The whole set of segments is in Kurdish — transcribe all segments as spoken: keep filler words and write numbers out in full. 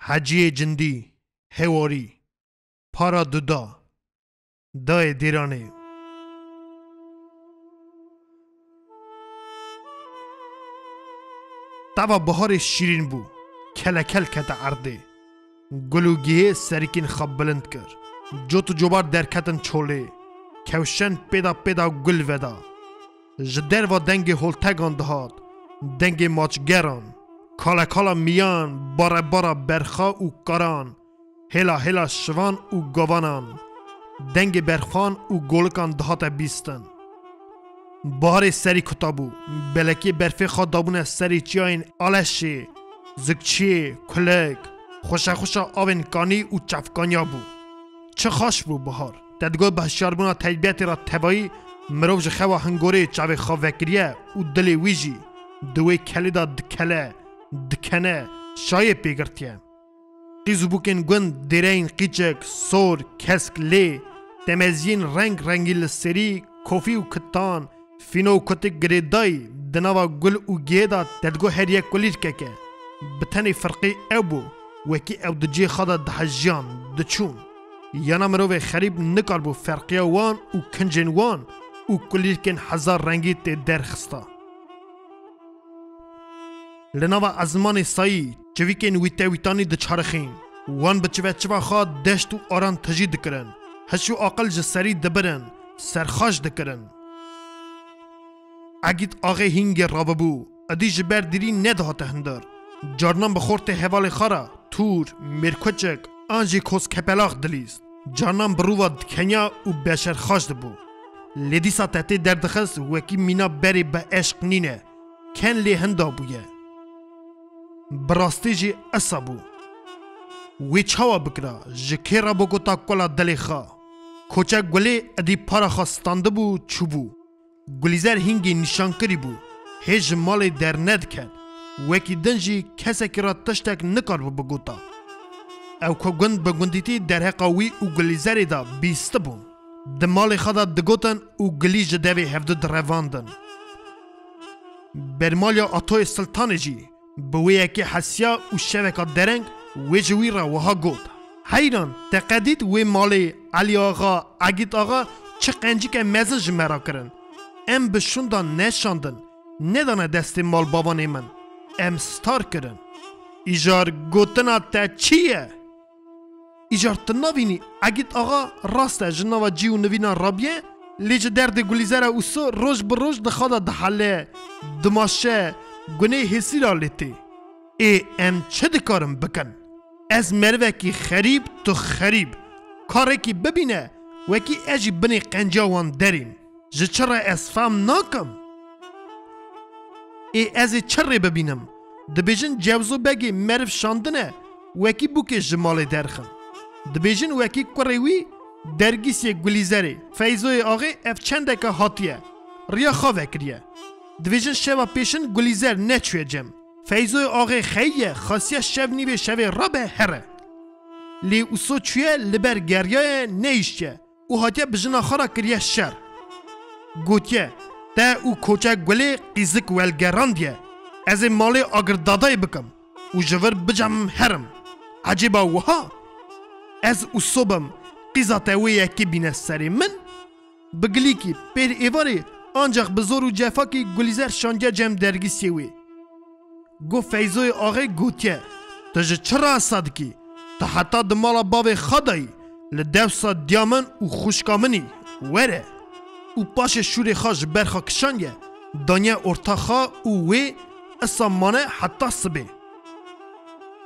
Heciyê cindî, hewarî, para duda, dayê dêranê. Tava biharê şîrîn bû, kelekel kete erdê. Gul û gihê serîkên xwe bilind kir. Cot û cobar derketin çolê. Kewşen pêda pêda gul veda. Ji derva dengê holtegan dihat, dengê maçgeran, kalekala miyan, barebara berxa û karan, hêla hêla şivan û gavanan, dengê berxan û golikan dihate bîstin. Baharê serî kuta bû, belekê berfê xwe dabûne serê çiyayên Aleşê, Zikçiyê, Kulik, xweşexweşa avên kanî û çavkaniya bû. Çi xaş bû bihar. Te digot bi hişyarbûna teybetê re tevayî mirov ji xewa hingorê çavê xwe vekiriye û dilê wî jî di wê kelê de dikele, dikene, şayê pê girtiye. Qîz û bûkên gund, dêreyên qîçek, sor, kesk lê, temeziyên reng rengî li serî, kofî û kitan, fîno û kutik girêdayî, di nava gul û gihê de te digot her yek kulîlkek e. Bi tenê ferqê ew bû, wekî ew di cihê xwe de dihejiyan, diçûn. Yana mirovê xerîb nikaribû ferqiya wan û kincên wan û kulîlkên hezar rengî tê derxista. Li nava ezmanê sayî, çivîkên wîtewîtanî diçerixîn. Wan bi çiveçiva xwe deşt û aran tijî dikirin. Hiş û aqil ji serî dibirin, serxaş dikirin. Egît axê hîngê rabibû, edî ji ber dîrî nedihate hundir. Carnan bi xortê hevalê xwe re tûr, mêrkuçik an jî koskepelax dilîst. Carnan bi rûva dikenya û beşerxaş dibû. Lê dîsa te tê derdixist wekî mîna berê bi eşq nîne, ken lê hinda bûye. Bi rastî jî esa bû. Wê çawa bikira, ji kê re bigota kola dilê xwe? Koçek Gulê edî para xwe standibû, çûbû. Gulîzer hîngê nîşankirî bû, hê ji malê dernediket. Wekî din jî kesekî re tiştek nikaribû bigota. Ew ku gund bi gundîtî derheqa wî û Gulîzerê de bîstibûn. Di malê xwe de digotin û gilî ji devê hevdu direvandin. Bermaliya Atoyê Siltanê jî bi wê yekê hesiya û şeveka dereng wê ji wî re wiha got: Heyran, te qedît wê malê Elî Axa, Egît Axa çi qencîke mezin ji me re kirin. Em bi şûndan neşandin, nedane destê malbavanê min. Em star kirin. Îcar gotina te çi ye? Îcar tu navînî, Egît Axa rast e ji nava cî û nivînan rabiye, lê ji derdê Gulîzera Uso roj bi roj di xwe de dihele, dimaşe, gunê hêsîra lê tê. Ê em çi dikarin bikin? Ez merivekî xerîb, tu xerîb. Karekî bibîne, wekî ez jî binê qenciya wan derêm. Ji çi re ez fam nakim? Ê ez ê çi rê bibînim? Dibêjin Cewzo Begê meriv şandine, wekî bûkê ji malê derxin. Dibêjin wekî kurê wî dergîsiyê Gulîzerê, Feyzoyê Axê ev çendeke hatiye, riya xwe vekiriye. Dibêjin şeva pêşin Gulîzer neçûye cem. Feyzoyê Axê xeyiye, xasiye şev nîvê şevê rabe here. Lê Uso çûye li ber geriyaye nehiştiye û hatiye bi jina xwe re kiriye şer. Gotiye, te û Koçek Gulê qîzik welgerandiye. Ez ê malê agirdadayê bikim û ji vir bicemim herim. Ecêba wiha? Ez Uso bim, qîza te wê yekê bîne serê min? Bi gilîkî, pêr êvarê, ancax bi zor û cefakî Gulîzer şandiye cem dergîsiyê wê. Got Feyzoyê Axê gotiye, tu ji çi re esa dikî? Tu heta di mala bavê xwe dayî, li dewsa diya min û xwişka min î, were. Û paşê şûrê xwe ji ber xwe kişandiye, daniye orta xwe û wê esa mane heta sibê.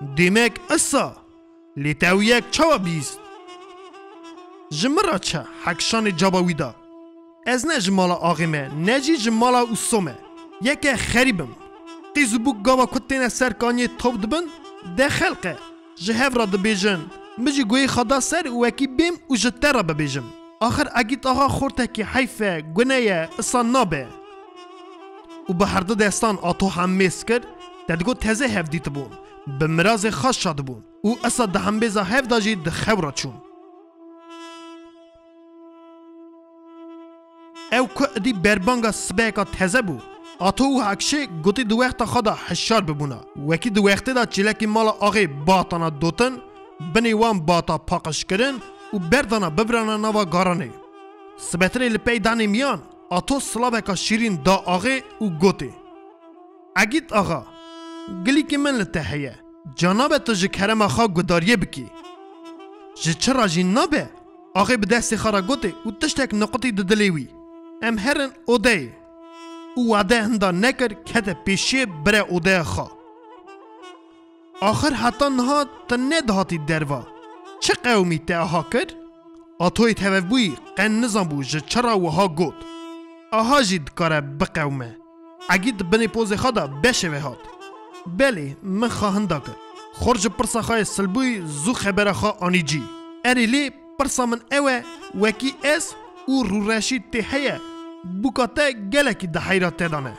Demek esa, lê te ew yek çawa bîst? Ji min re çi, hekşanê caba wî da. Ez ne ji mala axê me, ne jî ji mala Uso me. Yeke xerîb im. Qîz û bûk gava ku têne ser kaniyê top dibin, de xelq e. Ji hev re dibêjin, min jî guhê xwe da ser wekî bêm û ji te re bibêjim. Axir Egît Axa xortekî heyf e, gune ye, isa nabe. Û bi herdu destan ato hemmêz kir, te digot teze hev dîtibûn, bi mirazê xwe şa dibûn. Û isa di hembêza hev de jî di xew re çûn. Ew ku idî berbanga sibeheka teze bû, Ato û Hakşê gotî di wexta xwe de hişyar bibûna. Wekî di wextê de çêlekî mala axê batana dotin, binê wan bata paqijkirin û berdana bibirana nava garanê. Sibetirê li pey danê miyan, Ato silaveka şîrîn da axê û gotê: Egît axa, gilîkê min li te heye. Ca nabe tu ji kerema xwe gudariyê bikî. Ji çi re jî nabe? Axê bi destê xwe re gotê û tiştek niqutî di dilê wî. Em herin odeyê. Û wade hinda nekir, kete pêşiyê bire odeya xwe. Axir heta niha tu nedihatî derva. Çi qewimî te aha kir? Atoyê tevevbûyî qe nizanbû ji çi re wiha got. Aha jî dikare biqewime. Egît di binê pozê xwe de beşeve hat. Belê, min xwe hinda kir. Xort ji pirsa xwe yê silbûyî zû xebera xwe anî cî. Erê lê, pirsa min ew e, wekî ez û Rûreşîd tê heye, bûka te gelekî di heyra te de ne.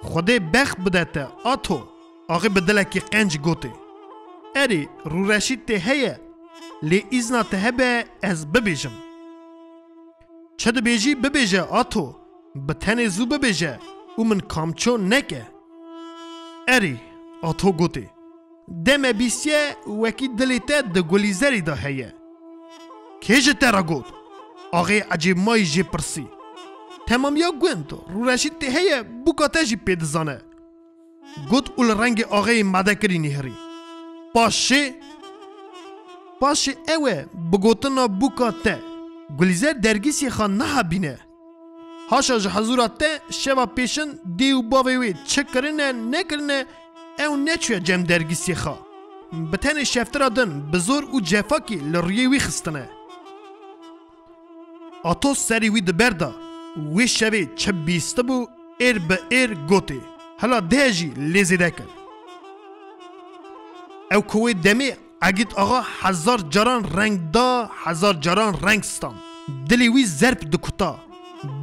Xwedê bext bide te, Ato. Axê bi dilekî qenc gotê: Erê, Rûreşîd tê heye, lê îzna te hebe ez bibêjim. Çi dibêjî bibêje, Ato, bi tenê zû bibêje û min kamço neke. Erê, Ato gotê: Deme bîstiye wekî dilê te di Gulîzerî de heye. Kê ji te re got? Axê ecêbmayî jê pirsî. Temamiya gund, Rûreşîd tê heye, bûka te jî pê dizane. Got û li rengê axeyê made kirî nihirî. Paşê, paşê ew e, bi gotina bûka te, Gulîzer dergîsiyê xwe nehebîne. Haşa ji hezûra te, şeva pêşin dê û bavê wê çi kirine, nekirine, ew neçûye cem dergîsiyê xwe. Bi tenê şeftira din, bi zor û cefakî li rûyê wî xistine. Ato serê wî di ber de, wê şevê çi bîstibû, êr bi êr gotê: Hela de jî lê zêde kir. Ew ku wê demê Egît Axa hezar caran reng da, hezar caran reng stand. Dilê wî zerp dikuta,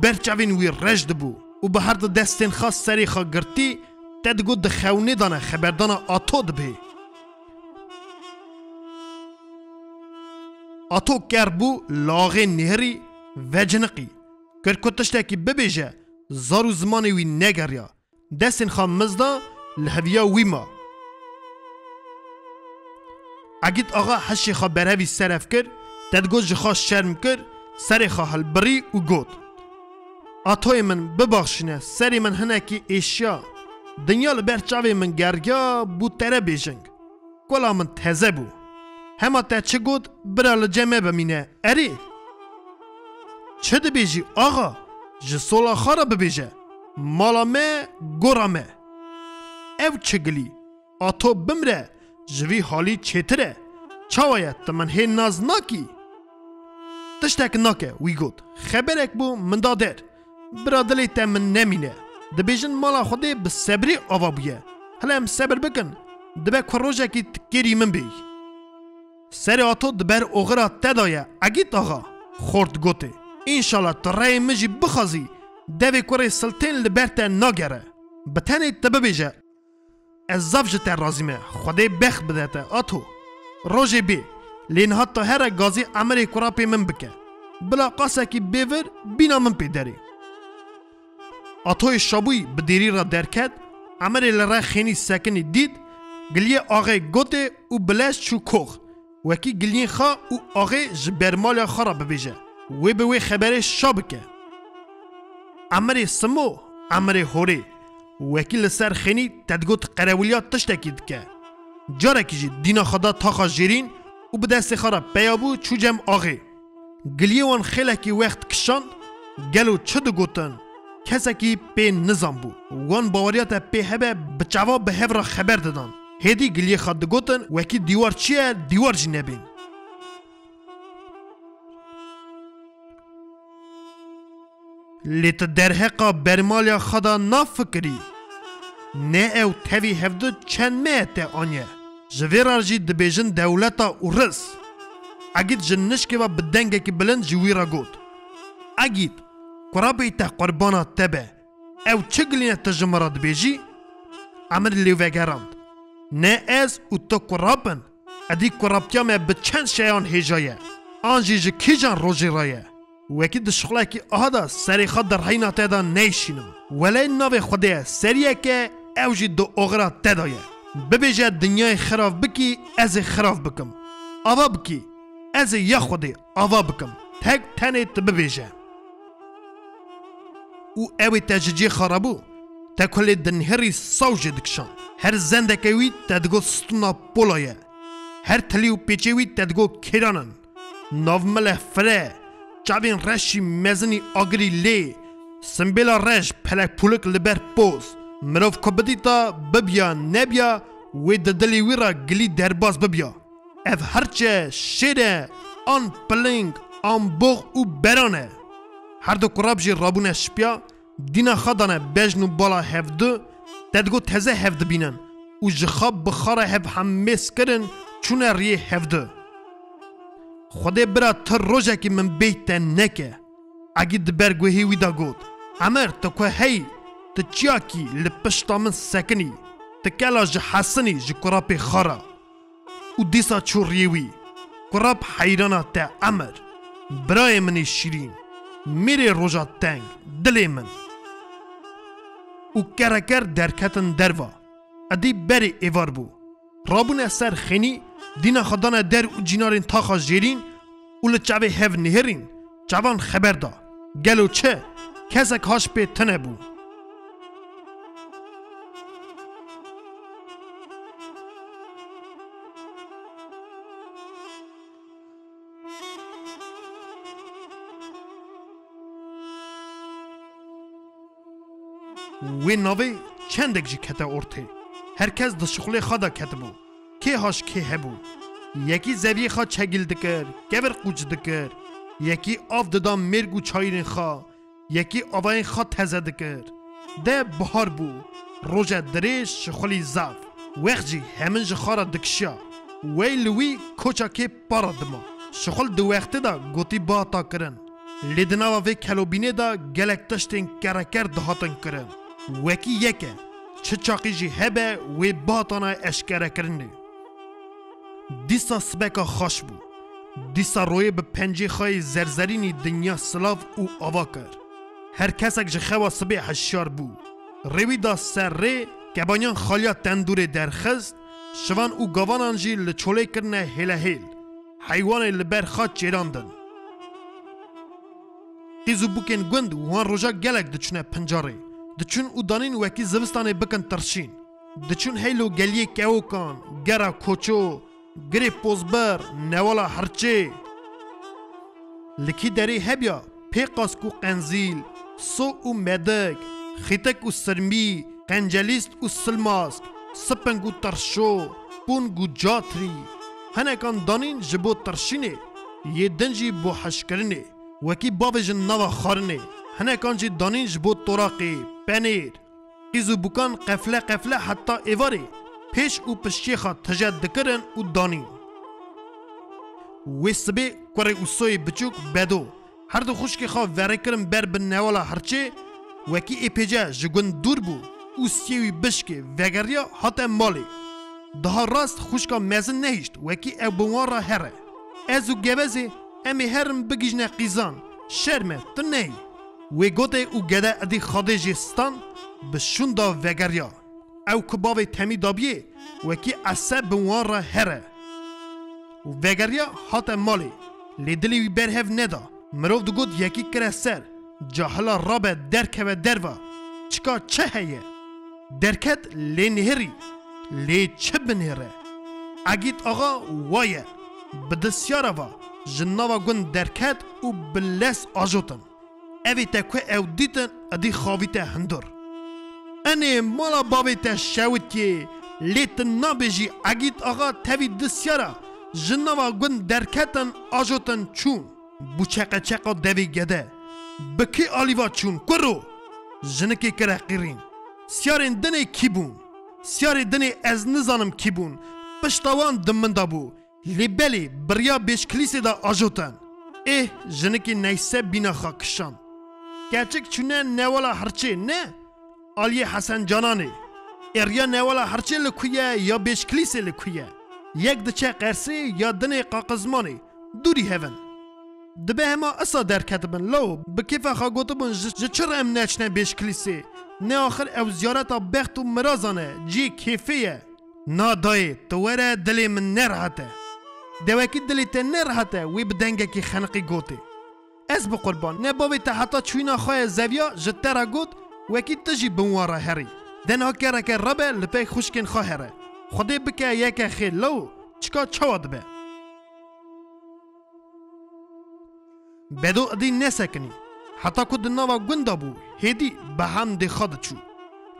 ber çavên wî reş dibû û bi her du destên xwe serê xwe girtî, te digot di xewnê de ne, xeberdana Ato dibê. Ato ker bû, li axê nihirî, veciniqî. Kir ku tiştekî bibêje, zar û zimanê wî negeriya. Destên xwe miz da, li heviya wî ma. Egît Axa hişê xwe berhevî ser ev kir, te digot ji xwe şerm kir, serê xwe hilbirî û got: Atoyê min, bibaxşîne, serê min hinekî êşiya. Dinya li ber çavê min geriya, bû terebêjing. Kola min teze bû. Hema te çi got, bira li cem me bimîne. Erê! Çi dibêjî axa? Ji sola xwe re bibêje. Mala me, gora me. Ev çi gilî? Ato bimre, ji vî halî çêtir e. Çawa ye, tu min hê nas nakî? Tiştek nake, wî got. Xeberek bû, min da der. Bira dilê te min nemîne. Dibêjin mala Xwedê bi sebrê ava bûye. Hile em sebir bikin, dibe ku rojekî tu kêrî min bêyî. Serê Ato di ber oxira te de ye, Egît Axa, xort gotê. Înşala tu reyê min jî bixwazî, devê kurê Siltên li ber te nagere. Bi tenê tu bibêje, Ez zaf ji te razî me, Xwedê bext bide te, Ato. Rojê bê, lê niha tu here gazî emirê kurapê min bike. Bila qasekî bê vir, bîna min pê derê. Atoyê Şabûyî bi dêrî re derket, emirê li re xênî sekinî dît, giliyê axê gotê û bi lez çû kox. Wekî giliyên xwe û axê ji bermaliya xwe re bibêje, wê bi wê xeberê şa bike. Emirê Simo, emirê horê, wekî li ser xênî te digot qerewiliya tiştekî dike. Carekî jî dîna xwe da taxa jêrîn û bi destê xwe re peya bû çû cem axê. Giliyê wan xêlekî wext kişand, gelo çi digotin? Kesekî pê nizanbû. Wan baweriya te pê hebe bi çava bi hev re xeber didan. Hêdî giliyê xwe digotin, wekî dîwar çi ye, dîwar jî nebên. Lê tu derheqa bermaliya xwe de nafikirî. Ne ew tevî hevdu çend me ye te aniye. Ji vê re jî dibêjin dewleta Ûris. Egît ji nişkê ve bi dengekî bilind ji wî re got: Egît, kurabê te qurbana te be. Ew çi gilîne tu ji min re dibêjî? Emir lê vegerand. Ne ez û tu kurab in. Edî kurabtiya me bi çend şeyan hêja ye. An jî ji kîjan rojê re ye? Wekî di şixulekî aha de serê xwe di reyna te de neyşînim. Welay navê Xwedê ye, seriyeke ew jî di oxira te de ye. Bibêje dinyayê xirav bikî, ez ê xirav bikim. Ava bikî, ez ê ya Xwedê ava bikim. Tek tenê tu bibêje. Û ew ê te ji cê xarabû, te ku lê dinihêrî saw jê dikişand. Her zendeke wî te digot stûna pola ye. Her tilî û pêçê wî te digot kêran in. Navmile fire, çavên reşî mezinî agirî lê, simbêla reş pelekpûlik li ber poz. Mirov ku bidîta, bibiya nebiya, wê di dilê wî re gilî derbas bibiya. Ev hirçe, şêr e, an piling, an box û beran e. Her du kurab jî rabûne şipiya, dîna xwe dane bejn û bala hevdu, te digot teze hev dibînin û ji xwe bi xwe re hev hemêz kirin, çûne riyê hevdu. Xwedê bira tu rojekî min bêyî te neke. Egîd di ber guhê wî de got, Emir, tu ku heyî, tu çiyakî li pişta min sekinî, tu kela ji hesinî ji kurapê xwe re. Û dîsa çû riyê wî. Kurap heyrana te Emir. Birayê min ê şîrîn. Mêrê roja teng, dilê min. Û kereker derketin derva. Edî berê êvar bû. Rabûne ser xênî, dîna xwe dane der û cînarên taxa jêrîn û li çavê hev nihêrîn, çavan xeber da. Gelo çi? Kesek haş pê tune bû. Wê navê çendek jî kete ortê. Her kes di şixulê xwe de ketibû. Kê haş kê hebû. Yekî zeviyê xwe çegîl dikir, kevir qûç dikir. Yekî av dida mêrg û çayirên xwe. Yekî avayên xwe teze dikir. De bihar bû. Roje dirêj, şixulî zaf. Wext jî hemin ji xwe re dikişiya. Wey li wî koça kê para dima. Şixul di wextê de gotî bihata kirin. Lê di nava vê kelobînê de gelek tiştên kereker dihatin kirin. Wekî yek e, çi çaqî jî hebe wê bihatana eşkerekirinê. Dîsa sibeka xweş bû. Dîsa royê bi pencê xwe yê zerzerînî dinya silav û ava kir. Her kesek ji xewa sibê hişyar bû. Rê wî da ser rê, kebaniyan xaliya tendûrê derxist, şivan û gavanan jî li çolê kirine hêlehêl. Heywanê li ber xwe çêrandin. Qîz û bûkên gund wan roja gelek diçûne pincarê. Diçûn û danîn wekî zivistanê bikin tirşîn. Diçûn heylo geliyê kewokan, gera koço, girê pozber, newala hirçê. Li kî derê hebya, pêqask û qenzîl, so û medik, xîtik û sirmî, qencelîst û silmask, siping û tirşo, pûng û catrî. Hinekan danîn ji bo tirşînê, yê din jî bo hişkirinê. Wekî bavêjin nava xwarinê, hinekan jî danîn ji bo toraqê, penêr. Qîz û bûkan qefle qefle heta êvarê pêş û piştiyê xwe tije dikirin û danîn. Wê sibê kurê Ûsoyê biçûk Bedo, her du xwişkê xwe verê kirin ber bi newala hirçê, wekî ê pêce ji gund dûr bû û siyê wî bişkê vegeriya hate malê. Daha rast xwişka mezin nehişt, wekî ew bi wan re here. Ez û gevezê, em ê herin bigihîjine qîzan, şerm e, tu neyî. Wê gotê û gede edî xadê jê stan, bi şûnda vegeriya. Ew ku bavê temî dabiyê, wekî ese bi wan re here. Û vegeriya hate malê, lê dilê wî berhev neda. Mirov digot yekî kire ser, cahila rabe derkeve derva. Çika çi heye? Derket lê nihêrî, lê çi binêre? Egît axa wa ye, bi disyara va, ji nava gund derket û bi lez ajotin. Evê te ku ew dîtin, edî xavîte hundir. Enê mala bavê te şewitiyê, lê tu nabêjî Egît axa tevî disyara, ji nava gund derketin, ajotin çûn. Bû çeqeçeqa devê gede. Bi kê alî va çûn, kuro? Jinikê kire qîrîn. Siyarên dinê kî bûn? Siyarê dinê ez nizanim kî bûn. Pişta wan di min de bû. Lê belê, bi riya bêşkilîsê de ajotin. Êh, jinikê neyse bîna xwe kişand. Keçik çûne newala hirçê, ne? Aliyê Hesen Cananê. Ê riya newala hirçê li ku ye ya bêşkilîsê li ku ye? Yek diçe qersê ya dinê qaqizmanê. Dûrî hev in. Dibe hema isa derketibin, lawo, bi kêfa xwe gotibûn, ji, ji çi re em neçine bêşkilîsê? Ne axir ew ziyareta bext û mirazan e, cihê kêfê ye. Na dayê, tu were, dilê min nerehet e. Dewekî dilê te nerehet e, wî bi dengekî xeniqî gotê. Ez bi qurban, ne bavê te heta çûyîna xwe ye zeviya, ji te re got, wekî tu jî bin wan re herî. De niha kereke rebe li pey xwişkên xwe here. Xwedê bike yeke xêr lawo, çika çawa dibe? Bedo idî nesekinî. Heta ku di nava gunda bû, hêdî bi hemdê xwe diçû.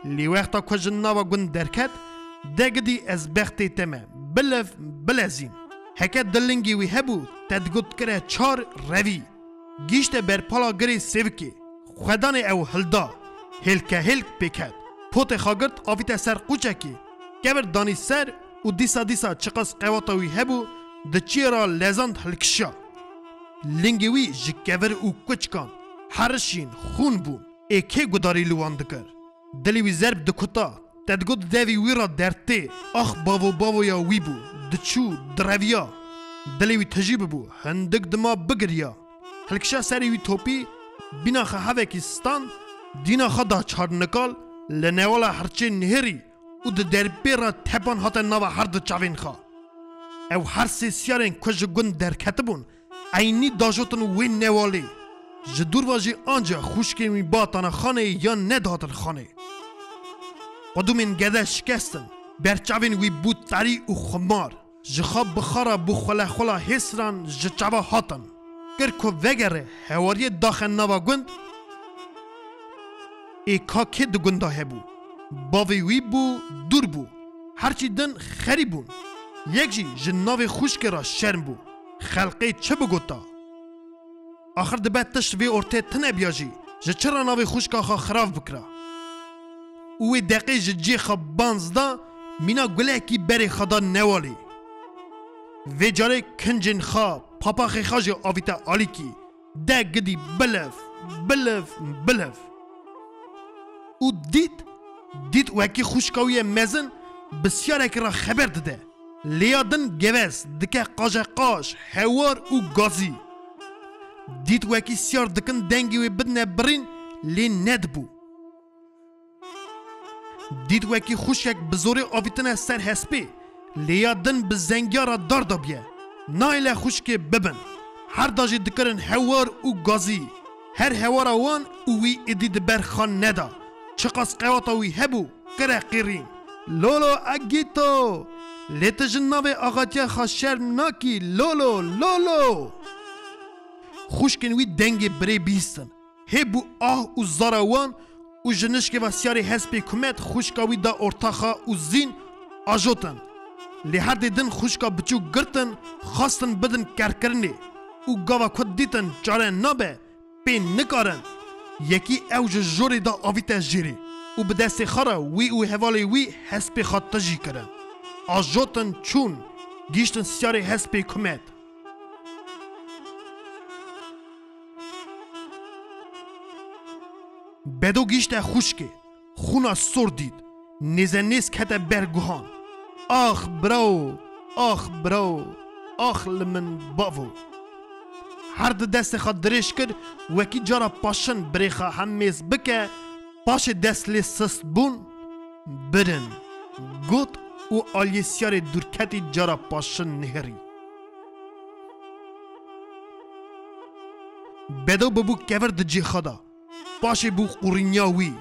Lê wexta ku ji nava gund derket, de gidî ez bextê te me, biliv, bilezîn. Heke di lingê wî hebû, te digot kire çar revî. Gîşte ber pala girê sêvikê. Xwedanê ew hilda. Hêlkehêlk pêket. Potê xwe girt, avîte ser qûçekê. Kevir danî ser û dîsa dîsa çiqas qewata wî hebû, di çiyê re lezand hilkişiya. Lingê wî ji kevir û kuçkan, herişîn, xûn bûn. Ê kê gudarî li wan dikir? Dilê wî zerb dikuta. Te digot devî wî re dertê. Ax bavo bavoya wî bû. Diçû, direviya. Dilê wî tijî bibû. Hindik dima bigiriya. Hilkişa serê wî topî, bîna xwe hevekî stand, dîna xwe da çar nikal, li newala hirçê nihêrî û di derpê re tepan hate nava her du çavên xwe. Ew her sê siyarên ku ji gund derketibûn, eynî dajotin wê newalê. Ji dûr ve jî anca xwişkên wî batana xanê yan nedihatin xanê. Qudûmên gede şikestin, berçavên wî bû tarî û xumar. Ji xwe bi xwe re bû xwelexwela hêsiran ji çava hatin. Kir ku vegere hewariyê daxe nava gund. Ê ka kê di gunda hebû? Bavê wî bû, dûr bû. Herçî din xerî bûn. Yek jî ji navê xwişkê re şerm bû. Xelqê çi bigota? Axir dibe tişt vê ortê tune biya jî, ji çi re navê xwişka xwe xirav bikira? Û wê deqê ji cihê xwe banz da, mîna gulekî berê xwe da newalê. Vê carê kincên xwe, papaxê xwe jî avîte alîkî. De gidî biliv, biliv, biliv. Û dît, dît wekî xwişka wî ye mezin bi siyarekî re xeber dide. Lê ya din gevez dike qajeqaj, hewar û gazî. Dît wekî siyar dikin dengê wê bidine birîn, lê nedibû. Dît wekî xwişkek bi zorê avîtine ser hespê, lê ya din bi zengiya re dar dabiye. Nahêle xwişkê bibin. Her da jî dikirin hewar û gazî. Her hewara wan û wî êdî di ber xan neda. Çiqas qewata wî hebû, kire qîrîn. Lolo Agîto! Lê tu ji navê axatiya xwe şerm nakî, Lolo, Lolo! Xwişkên wî dengê birê bihîstin. Hê bû ah û zara wan û ji nişkê ve siyarê hespê kumet xwişka wî da orta xwe û zîn ajotin. Lê her dê din xwişka biçûk girtin, xwestin bidin kerkirinê û gava ku dîtin çare nabe, pê nikarin. Yekî ew ji jorê da avîte jêrê û bi destê xwe re wî û hevalê wî hespê xwe tijî kirin. Ajotin çûn, gihîştin siyarê hespê kumet. Bedo gihîşte xwişkê, xûna sor dît, nêzenêz kete ber guhan. Ax birawo, ax birawo, ax li min bavo. Her di destê xwe dirêj kir, wekî cara paşin birê xwe hemêz bike, paşê dest lê sist bûn, birin, got û aliyê siyarê dûrketî cara paşin nihêrî. Bedo bibû kevir di cihê xwe de. Paşê bû qurînya wî.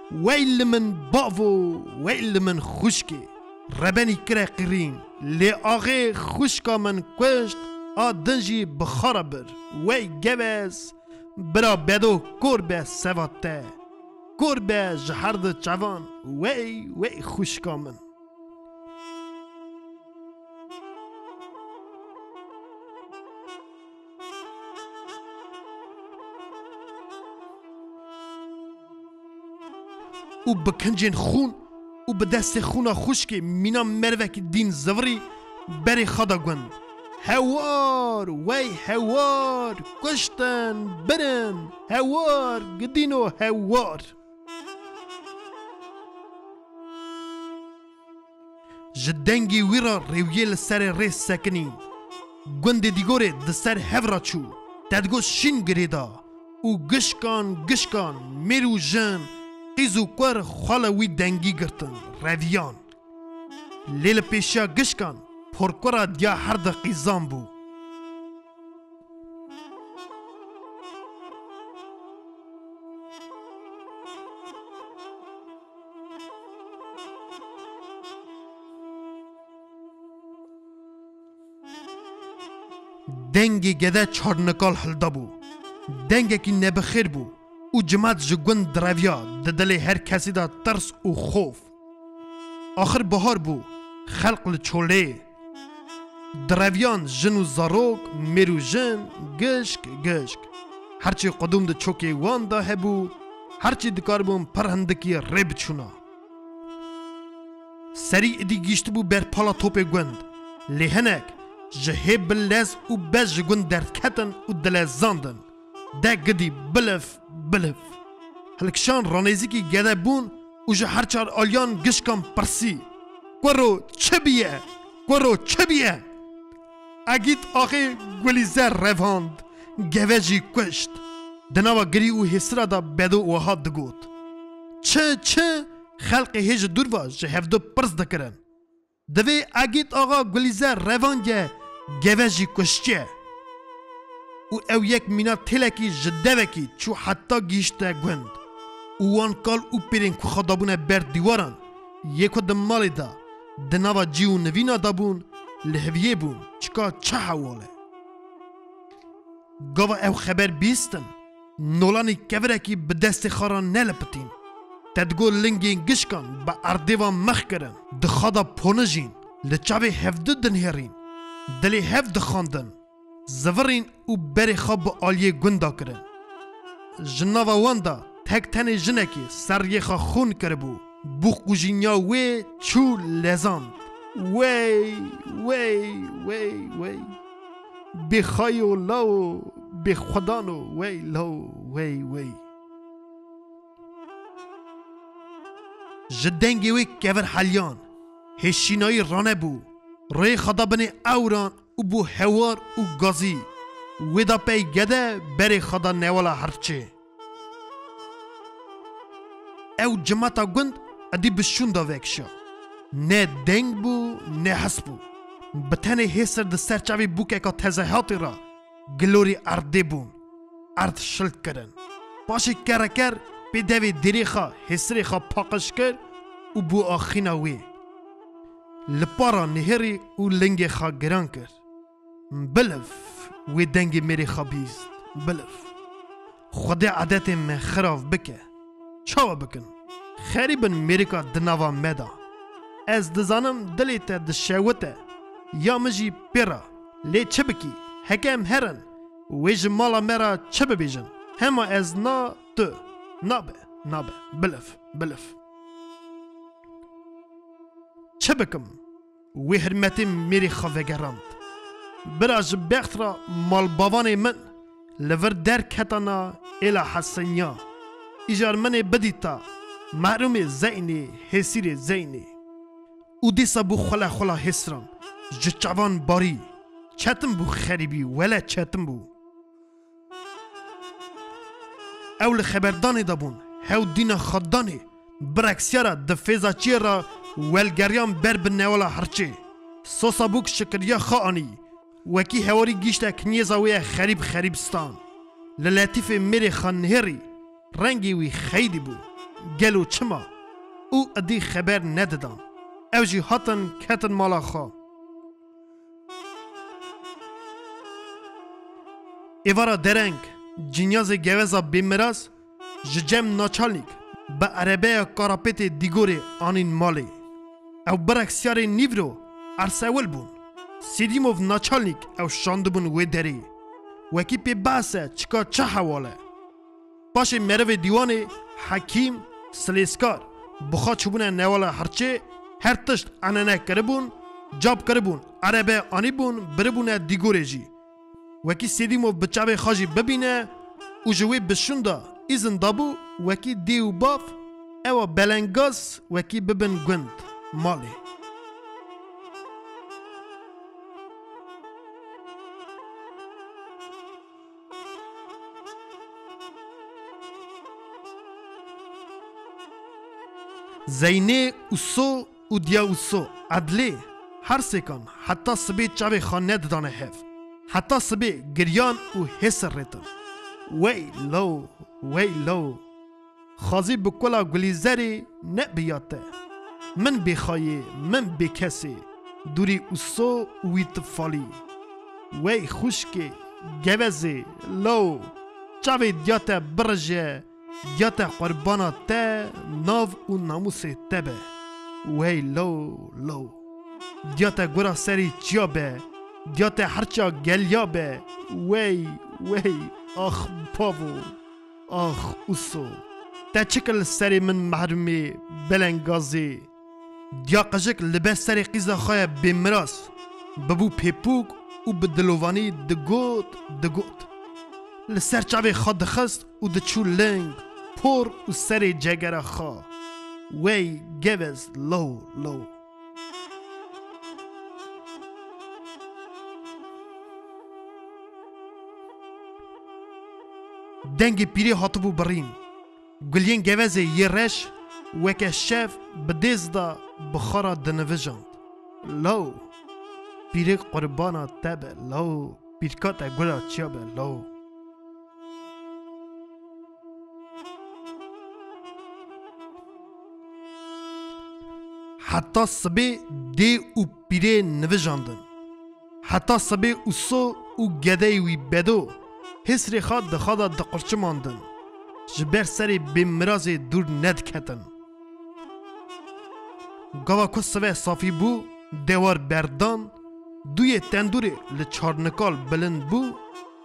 Wey li min bavo, wey li min xwişkê. Rebenî kire qirîn. Lê axê xwişka min kuşt, a din jî bi xwe re bir. Wey gevez, bira Bedo kor be seva te. Kor be ji her di çavan. Wey, wey xwişka min. Û bi kincên xûn û bi destê xûna xwişkê mîna mervekî dîn zivirî berê xwe da gund. Hewar, wey hewar, kuştin, birin, hewar, gidîno hewar. Ji dengê wî re rêwiyê li serê rê sekinî. Gundê Dîgorê di ser hev re çû. Te digot şîn girê da û gişkan, gişkan, mêr û jin, Qîz û kur xwe li wî dengî girtin, reviyan. Lê li pêşiya gişkan porkura diya her di qîzan bû. Dengê gede çarnikal hildabû. Dengekî nebixêr bû û cimat ji gund direviya, di dilê her kesî de tirs û xof. Axir bihar bû, xelq li çoleyê. Direviyan jin û zarok, mêr û jin, gişk, gişk. Herçî qudûm di çokê wan de hebû, herçî dikaribûn pir hindikî rê biçûna. Serî êdî gihîştibû ber pala topê gund. Lê hinek ji hêb bi lez û bez ji gund derdiketin û dilezandin. De gidî biliv, biliv. Hilkişan ranêzîkî gede bûn û ji her çar aliyan gişkan pirsî: "Kuro çi biye? Kuro çi biye?" Egît axê Gulîze revand, geve jî kuşt. Di nava girî û hêsira de bedo wiha digot: "Çi, çi?" Xelkê hê ji dûr ve ji hevdu pirs dikirin. Divê Egît axa Gulîze revandiye, geve jî kuştiye. Û ew yek mîna têlekî ji devekî çû heta gihîşte gund. Û wan kal û pêrên ku xwe dabûne ber dîwaran, yê ku di malê de, di nava cî û nivîna de bûn, li heviyê bûn, çika çi hewal e. Gava ew xeber bîstin, nolanî kevirekî bi destê xwe re nelipitîn. Te digot lingên gişkan bi erdê ve mix kirin, di xwe de ponijîn, li çavê hevdu dinihêrîn, dilê hev dixandin, zivirîn û berê xwe bi aliyê gunda kirin. Ji nava wan de tek tenê jinekê ser riyê xwe xûn kiribû. Bû qûjîniya wê çû lezand. Wey, wey, wey, wey. Bêxayo lawo, bêxwedano, wey lawo, wey, wey. Ji dengê wê kevir heliyan, hêşînayî ranebû, rê xwe da binê ewran û bû hewar û gazî. Wê da pey gede berê xwe da newala hirçê. Ew cimata gund edî bi şûnda vekişa. Ne deng bû, ne hes bû. Bi tenê hêsir di ser çavê bûkeka tezehatê re gilorî erdê bûn. Erd şilt kirin. Paşê kereker pê devê dêrê xwe hêsirê xwe paqij kir û bû axîna wê. Li para nihêrî û lingê xwe giran kir. Biliv, wê dengê mêrê xwe bîst. Biliv. Xwedê edetê me xirav bike. Çawa bikin? Xerîb in mêrika di nava me de. Ez dizanim dilê te dişewite. Ya min jî pê re. Lê çi bikî? Heke em herin, wê ji mala me re çi bibêjin? Hema ez na tu. Nabe, nabe. Biliv, biliv. Çi bikim? Wê hirmetê mêrê xwe vegerand. Bira ji bext re malbavanê min li vir derketana êla hesiniya. Îcar min ê bidîta mehrûmê zeynê, hêsîrê zeynê. Û dîsa bû xwele xwela hêsiran. Ji çavan barî. Çetin bû xerîbî, wele çetin bû. Ew li xeberdanê de bûn, hew dîna xwe danê, bireksiyara di fêza çiyê re welgeriyan ber bi newala hirçê. Sosa bûk şikiriya xwe anî, wekî hewarî gîşte kinyêza wê ye xerîb xerîb stan. Li letîfê mêrê xwe nihêrî, rengê wî xeydî bû. Gelo çima? Û idî xeber nedidan. Ew jî hatin ketin mala xwe. Êvara dereng, cinyazê geweza bêmiraz ji cem naçalnîk bi erebeya karapêtê dîgorê anîn malê. Ew bireksiyarê nîvro ersewil bûn. Sîdîmov naçalnîk ew şandibûn wê derê. Wekî pê behs e çika çi hewal e. Paşê merivê dîwanê, hekîm, silêskar, bi xwe çûbûne newala hirçê, her tişt enene kiribûn, cap kiribûn, erebe anîbûn, biribûne dîgorê jî. Wekî Sêdîmov bi çavê xwe jî bibîne û ji wê bi şûnda îzin dabû, wekî dê û bav, ewa belengaz, wekî bibin gund, malê. Zeynê, Uso û diya Uso, Edlê, her sêkan heta sibê çavê xwe nedidane hev. Heta sibê giriyan û hêsir rêtin. Wey lo, wey lo. Xazî bi kula Gulîzerê ne bi ya te. Min bêxayê, min bêkesê, dûrî Uso û wî tifalî. Wey xwişkê, gevezê, law, çavê diya te birije, diya te qurbana te, nav û namûsê te be. Wey law, law. Diya te gura serî çiya be, diya te herça geliya be. Wey, wey, ax bavo. Ax Uso, te çi kir li serê min mehrûmê, belengazê? Diya qijik li ber serê qîza xwe ye bêmiraz, bibû pêpûk û bi dilovanî digot, digot. Li ser çavê xwe dixist û diçû ling, por û serê cegera xwe. Wey gevez, law, law. Dengê pîrê hatibû birîn. Guliyên gevezê yê reş weke şev bi dêz de bi xwe re dinivijand. Law, pîrê qurbana te be, law, pîrka te gula çiya be, law. Heta sibê dê û pîrê nivijandin. Heta sibê Uso û gedeyê wî Bedo hêsrê xwe di xwe de diqurçimandin. Ji ber serê bêmirazê dûr nediketin. Gava ku sive safî bû, dewar berdan, dûyê tendûrê li çarnikal bilind bû,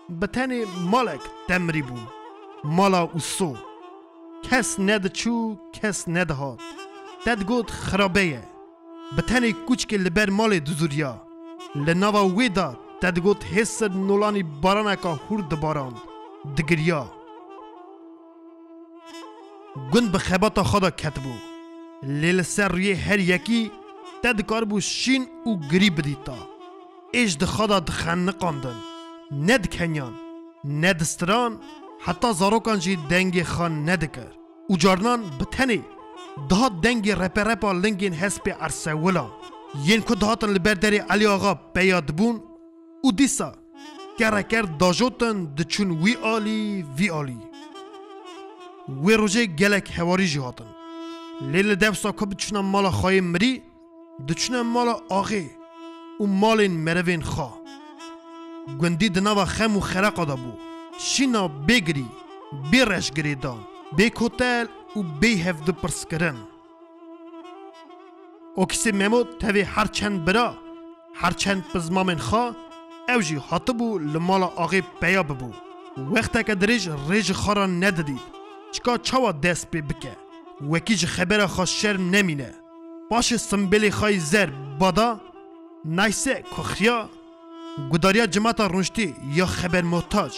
bi tenê malek temirî bû. Mala Uso. Kes nediçû, kes nedihat. Te digot xirabe ye. Bi tenê kûçkê li ber malê dizûriya. Li nava wê de te digot hêsir nolanî baraneka hûr dibarand, digiriya. Gund bi xebata xwe de ketibû. Lê li ser rûyê her yekî te dikaribû şîn û girî bidîta. Êş di xwe de dixeniqandin. Nedikeniyan, nedistiran, heta zarokan jî dengê xwe nedikir. Û carinan bi tenê dihat dengê reperepa lingên hespê Ersewila, yên ku dihatin li ber derê Elî Axa peya dibûn û dîsa kereker dajotin diçûn wî alî, vî alî. Wê rojê gelek hewarî jî hatin. Lê li dewsa ku biçûna mala xweyê mirî, diçûne mala axê û malên merivên xwe. Gundî di nava xem û xereqa de bû. Şîna bê girî, bê reş girêdan, bê kotel û bê hevdu pirskirin. Okîsê Memo tevê her çend bira, her çend pizmamên xwe, ew jî hatibû li mala axê peya bibû. Wexteke dirêj rê ji xwe re nedidît, çika çawa dest pê bike, wekî ji xebera xwe şerm nemîne. Paşê simbêlê xwe yî zer bada, nayse kuxiya, gudariya cimata rûniştî ya xebermohtac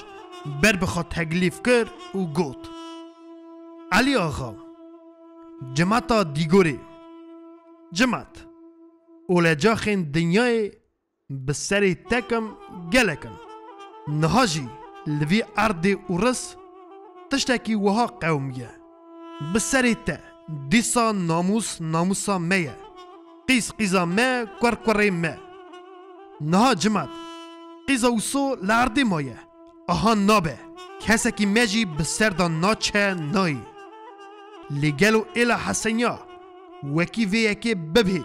ber bi xwe teglîf kir û got: Elî Axa, cimata Dîgorê, cimat, olecaxên dinyayê bi serê te kim gelek in. Niha jî li vî erdê ûris tiştekî wiha qewimiye. Bi serê te dîsa namûs namûsa me ye. Qîz qîza me, kur kurê me. Niha cimat, qîza Uso li erdê maye. Aha nabe. Kesekî me jî bi ser de naçe nayê. Lê gelo êla Hesenya wekî vê yekê bibê,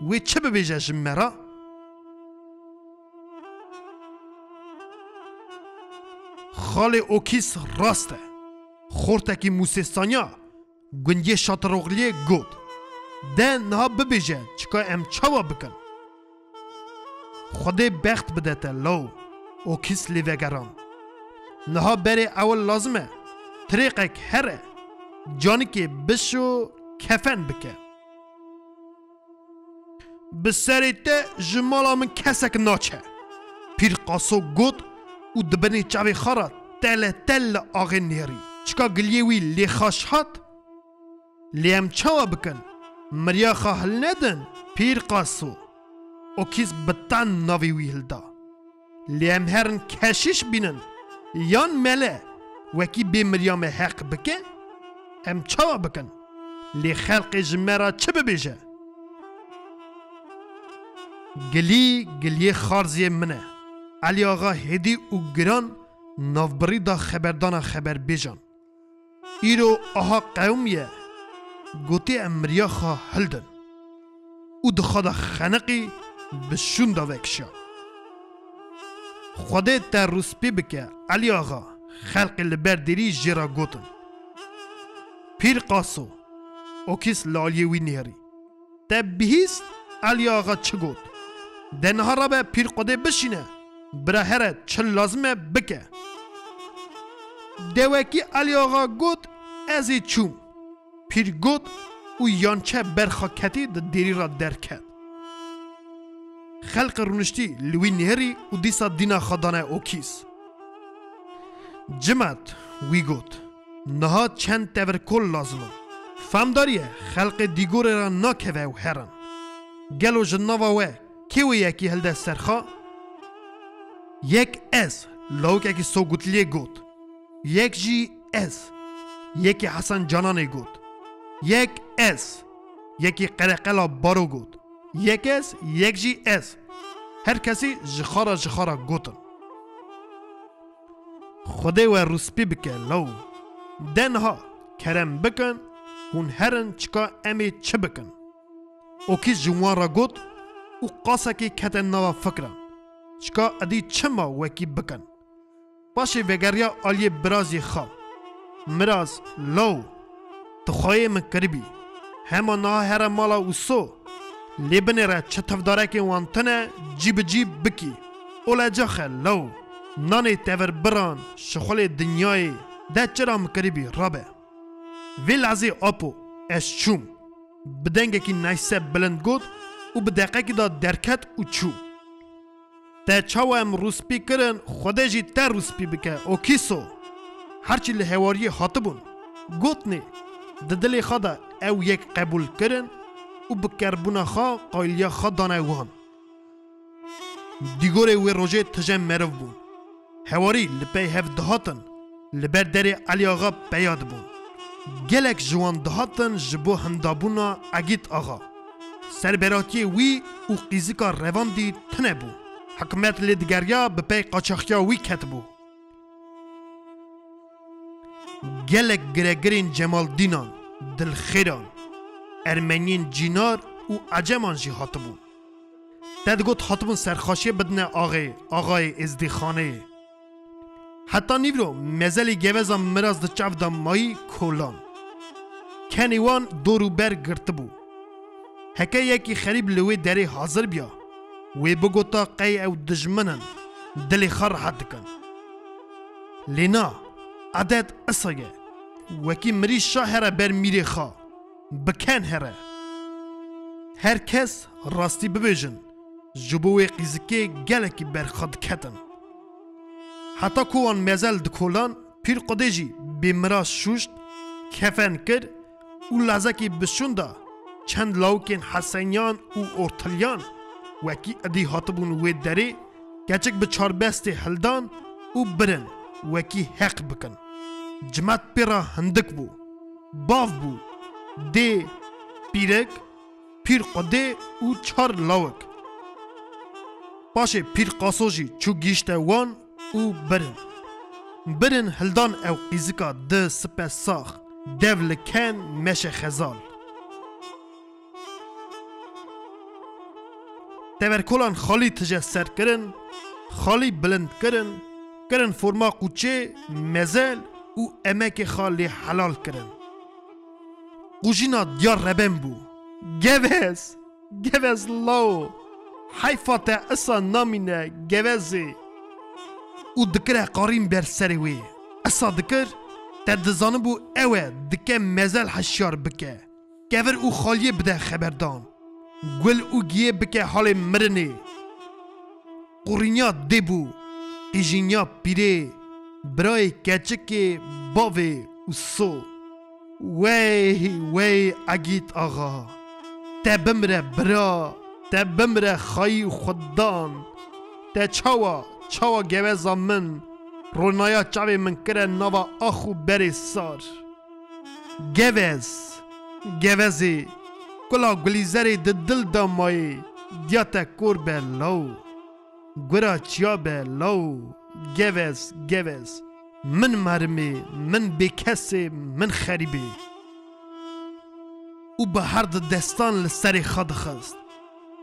wê çi bibêje ji me re? Xalê Okîs rast e. Xortekî Mûsê Sanya, gundiyê Şatiroxliyê got: De niha bibêje, çika em çawa bikin? Xwedê bext bide te law, Okîs lê vegeran. Niha berê ewil lazim e, tirêqek here, canikê bişo kefen bike. Bi serê te ji mala min kesek naçe. Pîr Qaso got û di binê çavê xwe re tele tel li axê nêrî. Çika giliyê wî lê xaş hat? Lê em çawa bikin? Miriya xwe hilnedin, Pîr Qaso. Okîs bi ten navê wî hilda. Lê em herin keşîş bînin, yan mele, wekî bê miriya me heq bike? Em çawa bikin? Lê xelqê ji me re çi bibêje? Gilî, giliyê xarziyê min e. Elî Axa hêdî û giran navbirî da xeberdana xeberbêjan. Îro aha qewimiye, gotê em miriya xwe hildin û di xwe de xeniqî bi şûn de vekişiya. Xwedê te rûspî bike, Elî Axa, xelkê li ber dêrî jê re gotin. Pîr Qaso, Okîs li aliyê wî nêrî. Te bihîst Elî Axa çi got? De niha rabe Pîr Qudê bişîne, bira here çi lazim e bike. De wekî Elî Axa got, ez ê çûm. Pîr got û yançe berxa ketî di dêrî re derket. Xelk rûniştî li wî nêrî û dîsa dîna xwe dane Okîs. Cimat, wî got, niha çend tevirkol lazim in. Famdar ye, xelkê dîgorê re nakeve ew herin. Gelo ji nava we kê wê yekî hilde ser xwe? Yek ez, lawikekî sogutliyê got. Yek jî ez, yekî Hesen Cananê got. Yek ez, yekî Qereqela Baro got. Yek ez, yek jî ez. Her kesî ji xwe re ji xwe re gotin. Xwedê we rûspî bike law. De niha kerem bikin, hûn herin çika em ê çi bikin? Okî ji wan re got û qasekî kete nava fikran. Çika edî çima wekî bikin? Paşê vegeriya aliyê birazî xwe. Miraz, law, tu xweyê min kiribî. Hema niha here mala Uso. Lê binêre çi tivdarekên wan tune cî bi cî bikî. Olecaxe law. Nanê tevir biran, şixulê dinyayê. De çira min kiribî, rabe. Vê lehzê apo, ez çûm. Bi dengekî neyse bilind got û bi deqekî de derket û çû. Te çawa em rûspî kirin, Xwedê jî te rûspî bike, Okîso. Herçî li hewariyê hatibûn, gotinê, di dilê xwe de ew yek qebûl kirin û bi kerbûna xwe qayiliya xwe dane wan. Dîgorê wê rojê tije meriv bûn. Hewarî li pey hev dihatin, li ber derê Elî Axa peya dibûn. Gelek ji wan dihatin ji bo hindabûna Egît Axa. Serberatiyê wî û qîzika Revandî tune bû. Hikûmet lê digeriya, bi pey qaçaxiya wî ketibû. Gelek giregirên Cemaldînan, Dilxêran, Ermeniyên Cînar û Eceman jî hatibûn. Te digot hatibûn serxaşiyê bidine axê, axayê Êzdîxanê. Heta nîvro mezelî geveza Miraz di çav de mayî kolan. Kenê wan dor û ber girtibû. Heke yekî xerîb li wê derê hazir biya, wê bigota qey ew dijmin in, dilê xwe rehet dikin. Lê na, edet isa ye. Wekî mirî şa here ber mîrê xwe. Bi ken here. Her kes rastî bibêjin, ji bo wê qîzikê gelekî berxwe diketin. Heta ku wan mezel dikolan, Pîr Qudê jî bê miraz şûşt, kefen kir û lazekî bi şûn da çend lawikên Heseniyan û Ortiliyan wekî idî hatibûn wê derê, keçik bi çarbestê hildan û birin wekî heq bikin. Cimat pê re hindik bû. Bav bû, dê, pîrek, Pîr Qudê û çar lawik. Paşê Pîr Qaso jî çû gihîşte wan û birin. Birin hildan ew qîzika di sipe sax, dev li ken meşe xezal. Teverkolan xalî tije ser kirin, xalî bilind kirin, kirin forma qûçê, mezel û emekê xwe lê helal kirin. Qûjîna diyar reben bû. Gevez! Gevez lawo! Heyfa te isa namîne, gevezê! Û dikire qarîn ber serê wê. Isa dikir, te dizanibû ew e, dike mezel heşyar bike. Kevir û xaliyê bide xeberdan. Gul û giyê bike halê mirinê. Qurînya dê bû, qîjînya pîrê, birayê keçikê, bavê û so. Wey, wey Egît Axa! Te bimire bira, te bimire xayî û xudan. Te çawa, çawa geveza min, ronaya çavê min kire nava ax û berê sar. Gevez, Gevezê, kula Gulîzerê di dil de mayê, diya te kor be law. Gura çiya be law, gevez, gevez. Min merimê, min bêkesê, min xerîbê. Û bi her di destan li serê xwe dixist.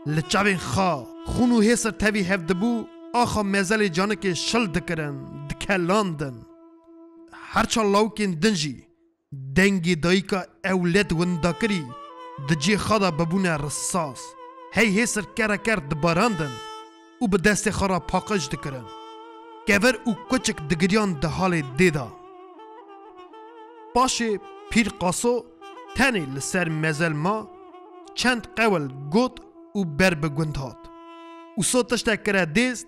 Li çavên xwe xûn û hêsir tevî hev dibû, axa mezelê canikê şil dikirin, dikelandin. Her çar lawikên din jî dengê dayika ewled windakirî di cihê xwe de bibûne risas. Hey hêsir kereker dibarandin û bi destê xwe re paqij dikirin. Kevir û kuçik digiriyan di halê dê de. Paşê Pîr Qaso tenê li ser mezel ma, çend qewil got û ber bi gund hat. Uso tiştek kire dêst,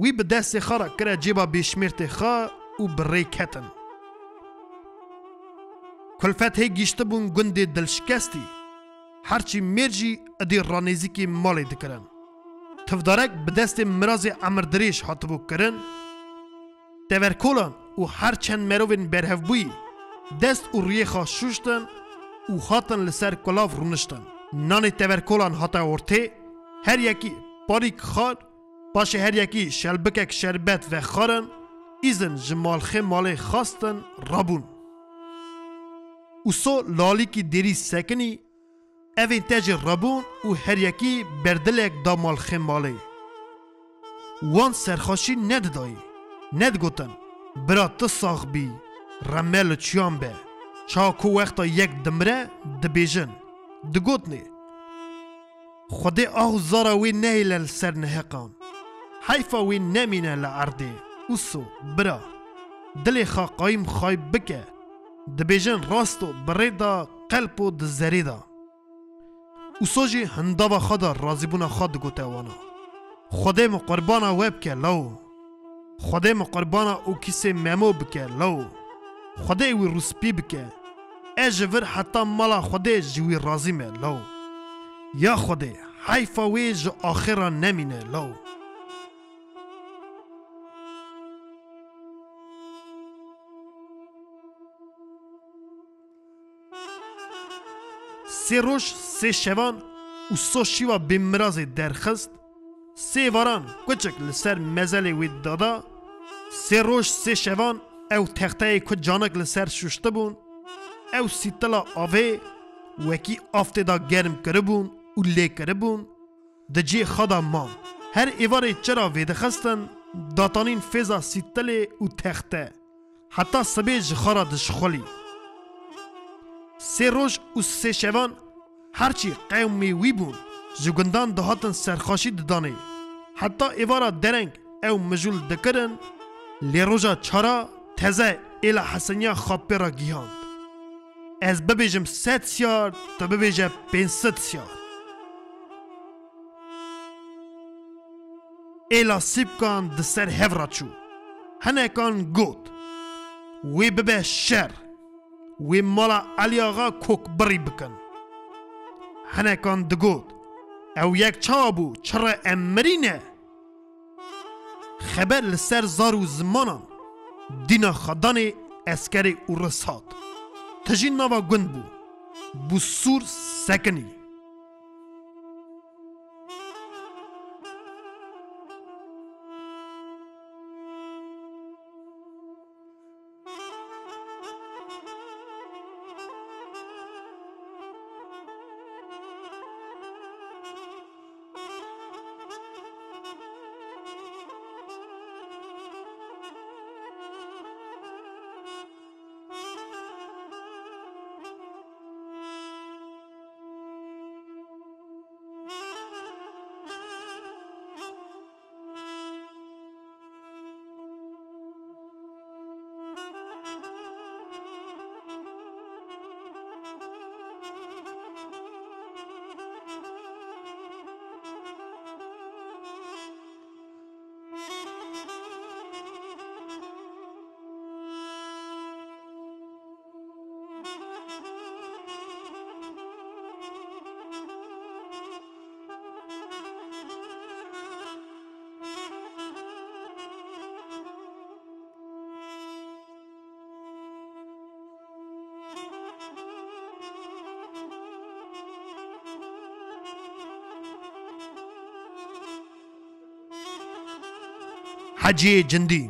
wî bi destê xwe re kire cêba bêşmêrtê xwe û bi rê ketin. Kulfet hê gîştibûn gundê dilşikestî, herçî mêr jî idî ranêzîkî malê dikirin. Tivdarek bi destê mirazê emirdirêj hatibû kirin. Teverkolan û her çend merovên berhevbûyî dest û rûyê xwe şûştin û hatin li ser kulav rûniştin. Nanê teverkolan hate ortê, her yekî parîk xwar, paşê her yekî şelbikek şerbet vexwarin, îzin ji malxê malê xwestin, rabûn. Uso lalîkî dêrî sekinî, evên te jî rabûn û her yekî berdilek da malxê malê. Wan serxweşî nedidayî, nedigotin, bira tu sax bî, reme li çiyan be. Çawa ku wexta yek dimire, dibêjin, digotinê, Xwedê ah û zara wê nehêle li ser neheqan. Heyfa wê nemîne li erdê. Uso, bira, dilê xwe qayîm xayîb bike. Dibêjin rasto bi rê de, qelpo di zerê de. Uso jî hindava xwe de razîbûna xwe digote wana. Xwedê min qurbana we bike lawo. Xwedê min qurbana Okîsê Memo bike lawo. Xwedê wî rûspî bike. Ez ji vir heta mala Xwedê ji wî razî me lawo. Ya Xwedê, heyfa wê ji axira nemîne lawo. Sê roj, sê şevan Uso şîva bêmirazê derxist. Sê varan kuçik li ser mezelê wê dada. Sê roj, sê şevan ew texteyê ku canik li ser şuştibûn, ew sîtila avê wekî av tê de germ kiribûn û lê kiribûn, di cihê xwe de man. Her êvarê çira vêdixistin, datanîn fêza sîtilê û texte. Heta sibê ji xwe re dişixulî. Sê roj û sê şevan herçî qewmê wî bûn, ji gundan dihatin serxweşî didanê. Heta êvara dereng ew mijûl dikirin, lê roja çara teze êla Heseniya xwe pê re gihand. Ez bibêjim sed siyar, tu bibêje pênc sed siyar. Êla sîpkan di ser hev re çû. Hinekan got, Wê bibe şer. Wê mala Elî Axa kokbirî bikin. Hinekan digot, Ew yek çawa bû, çi re em mirî ne? Xeber li ser zar û zimanan, dîna xwe danê eskerê û ris hat. Tijî nava gund bû. Bû sûr sekinî. Eciyê cindî.